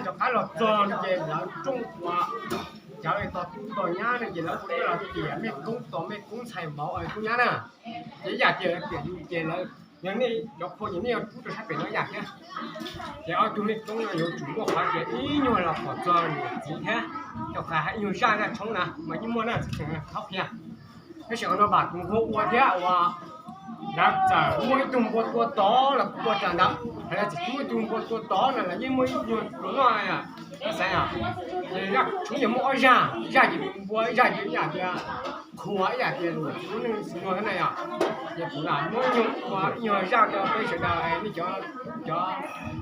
Rov qab los txog no ces lawv rooj ua, cov tog tub tog nyab no ces lawv ua los tias mej koob tos mej koob ntxhais vauv koob nyab na. Ces ib yam tias lawv tias yus ces lawv, yog nej cov qhua ces nej yuav rub rau sab pem no ib yam thiab. Ces ob tug mej koob no yuav tsum muaj qhov tias ib nyuag los kom txog niam txiv thiab, rau qhov hais ib nyuag zaj zaj tshoob na mas yeej muaj na, thaub qhia. Tab sis qhov no vam kuv hu ua thiab uas lawv txawm muaj ib tug npua tua tod los kuv ua raws ntawd, hos lawv txawm tsis muaj ib tug npua tua tod no los yeej muaj ib nyuag tus noj xaiv os. Ces zaj tshoob yog muaj ob zaj, zaj ces npua, zaj ces ib yam tias qhua, ib yam tias lus tub neeg xwb no na yom. Ces kuv lam muab ib nyuag ua ib nyuag zaj rau peb sawv daws, nej cov, cov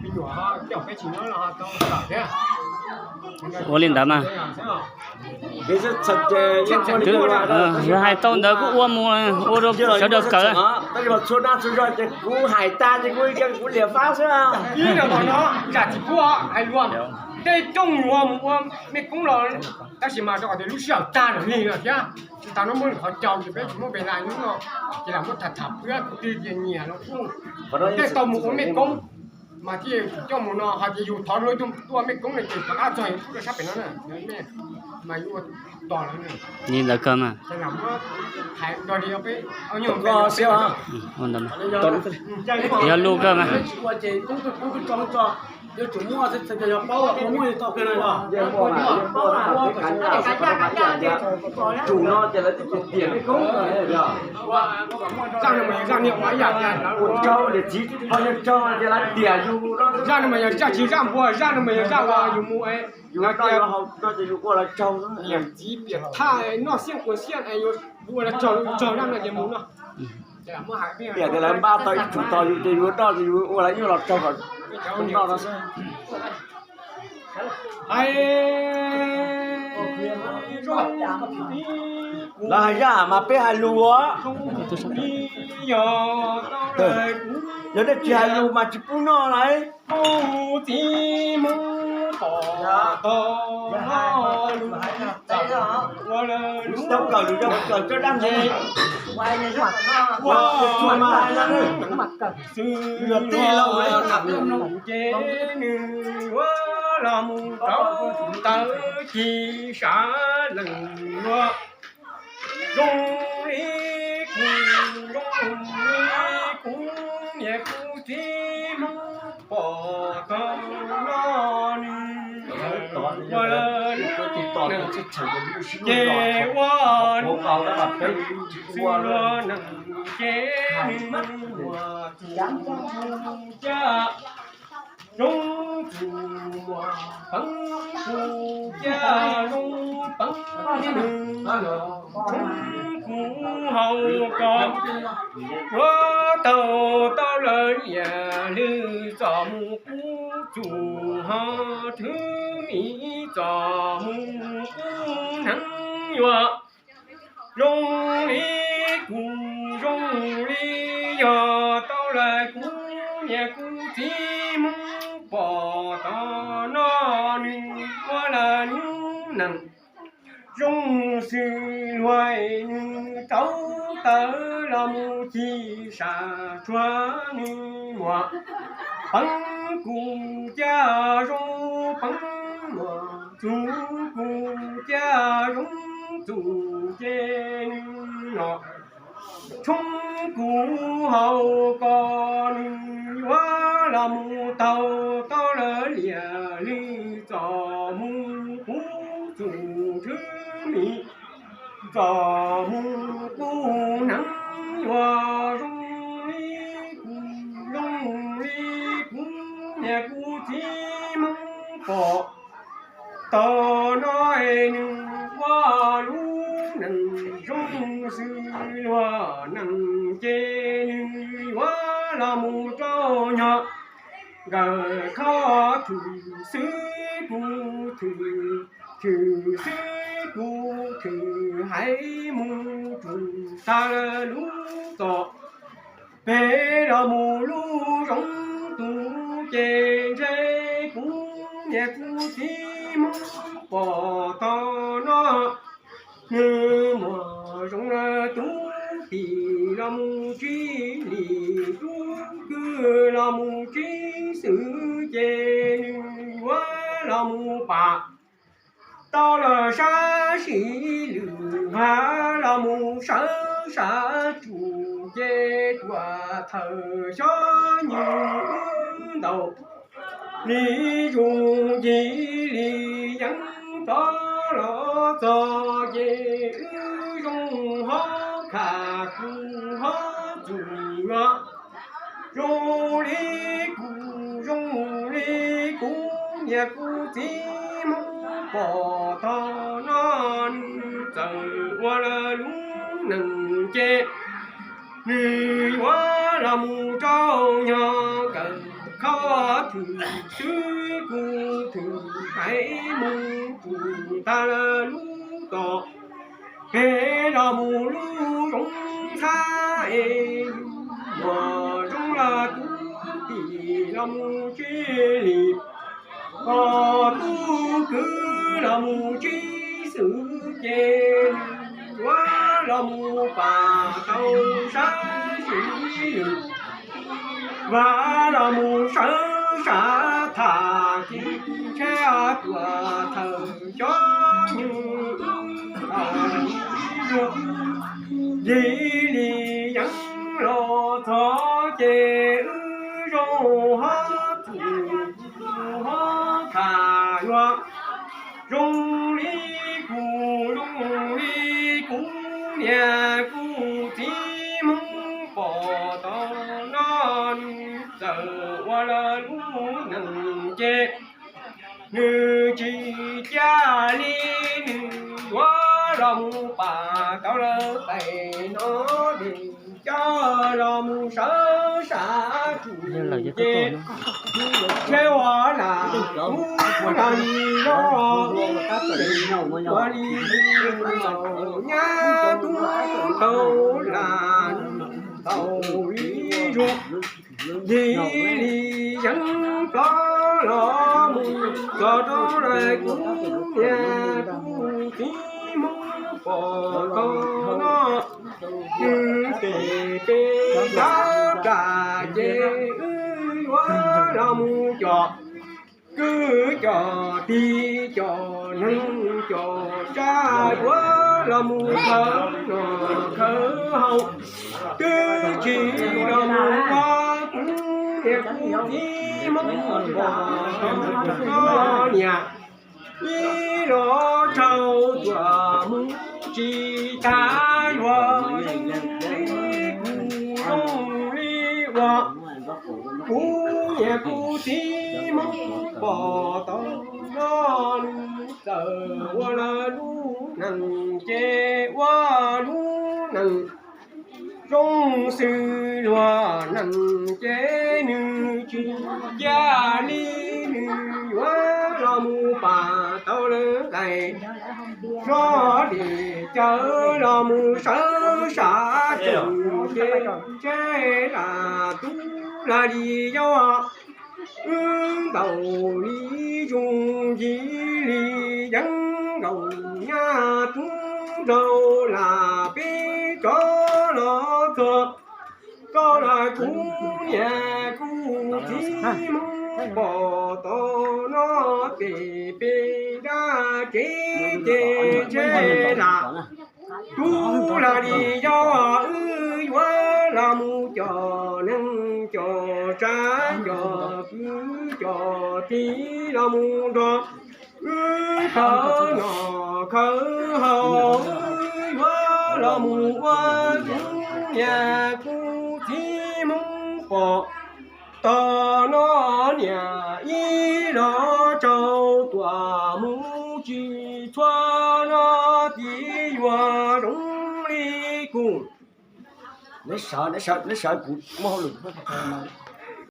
me nyuam ho coj peb tsis nyob los ho tau kawm thiab. Ua li ntawd mas. Yog hais tau ntawd kuj ua mus, ua rau sawv daws kawm. Ib no tom no zam tsis pub hais luag, tej rooj yuav mus ua mej koob los, tab sis mas rau qhov tias lub sij hawm tag lawm li lawm thiab, tsis tas no muaj qhov caus ces peb tsis muaj npe lais hnub no, ces lam muab tham tham pub kwv tij tias nyiam los kuj, tej tau mus ua mej koob mas thiaj coj mus no, ho ces yus thov luag ib tug tuaj mej koob no ces rov qab txog yus pub rau sab pem no na, mas yus ua tos lawm. Li ntawd kawg mas. Yog lus kawg mas. Zaj no mas yog zaj niag ua ib yam tias, zaj no mas yog zaj tsis zaj npua, zaj no mas yog zaj uas yus mus, yus tias niam txiv piam thaj noj xiab quas xiab es yus ua los tsaug tsaug zaj no ces mus no. Tias lawv npaj tau ib tug tos yus ces yus noj ces yus ua los nyuaj los tsaug kom noj no xwb. Hais, lawv hais zaj mas peb hais lus. Yog nej tsis hais lus mas tsis pub noj lauj. Mus txiv mus pom tog no, tau kawm lus yog kawm cov dab ntse. Ua tsuag mas hais lus xwb los ces nws yuav los mus rau tawv ci sav lees luag. Zoo li kuv, zoo li kuv niam kuv txiv Hmoob pom tau no nws ua lawm, ces ua lub neej xwb luag neej ces nws muaj txuj caj, zoo txuj muag peev kuv caj, zoo peev nws los tshoob kuv hau ko. Yuav tau tau lawv liam lwm txom mus kub txuj ho thwv mi txom mus kub hneev yuav. Zoo li kuv, zoo li yog tau lawm kuv niam kuv txiv Hmoob pom tau no nws ua lawm lub neej zoo xwb luag, nws rauv taws los mus ci sam tshuav nws muag peev kuv caj, zoo peev muag txuj kuv caj, zoo txuj ces nws los tshoob kuv hau ko. Nws yuav los mus taug tau lawv liam lwm txom mus kub txuj thwv mi txom mus kub hneev yuav. Zoo li kuv, zoo li kuv niam kuv txiv Hmoob pom tau no nws ua lub neej zoo xwb luag neej ces nws yuav los mus rau nyog nkawd khov thwm xwb kuv thwm, thwm xwb kuv thwm hais mus tsuas tag lub txom pem los mus lub zoov tus ces ntshe kuv niam kuv txiv Hmoob pom tau no nws muag zoo lawm tub tim los mus tsib lim, tub kwj los mus tsib xwm ces nws yuav los pam tau los sab sim lwm, vaj los mus sawv sab tsuas ces tuam thawm xyob nywm ntaus li zoo, yim li yeeb plov los txog ces wb zoo hov kham kuv hov txwm los zoo li kuv zoo li kuv niam kuv txiv Hmoob pom tog no, nws txawm ua lawv lub neej ces nws yuav los mus rau nyog kawm khau thwm xwb, kuv thwm haiv mus tsuas tag lawv lub tom pem los mus lub zoov ntxhab es muam zoo los tub tim los mus tsis li, ho tub kwv los mus tsis xwm ces yuav los mus pam tau sab sim lwm, vaj los mus sawv sab tham ces tshaib tuam thawm xyob nywm yim li yeeb los txog ces wb zoo hov txwm hov tham yuav zoo li kuv zoo li kuv niam kuv txiv Hmoob pom tog no, nws txawm ua lawv lub neej ces nws tsis cia li, nws yuav los mus pam tau lawv tais no, ces coj los mus sawv sab tsuas ces tshaib ua lam ub los li loj, ua li loj nyab tub tau lam tau li zoo, yim li yeeb plov los mus txog rau lawv kuv niam kuv txiv Hmoob pom tog no, nws tes pes tab ram ces wb yuav los mus coj kwv coj tij coj neeg coj tsav yuav los mus khawv noj khawv haus, twb tsis los mus ua kuv niam kuv txiv Hmoob pom tog no, niam ib los tsaug tuam mus tsis tas yuav zoo li kuv zoo li ua kuv niam kuv txiv Hmoob pom tog no, nws txawm ua lawv lub neej ces ua lub neej zoo xws luag neej ces nws tsis cia li, nws yuav los mus pam tau lawv tais no, tes caw los mus sawv sab tsoom ces tshaib lam tub lam li yau, wb ntaus li zoo yim li yeeb nkaus nyab tub nraug lam peb rov los txog rau lawv kuv niam kuv txiv Hmoob pom tog no, tes pes dab tsev ces tshaib lam tub lam li yau, wb yuav los mus coj neeg coj tsav coj kwv coj tij los mus nrog wb khawv noj khawv haus, wb yuav los mus ua kuv niam kuv txiv Hmoob pom tog no, niam ib los tsaug tuam mus tsis txhua no, tes yuav zoo li kuv. Neb sawv, neb sawv, neb sawv, kuv muaj hauj lwm.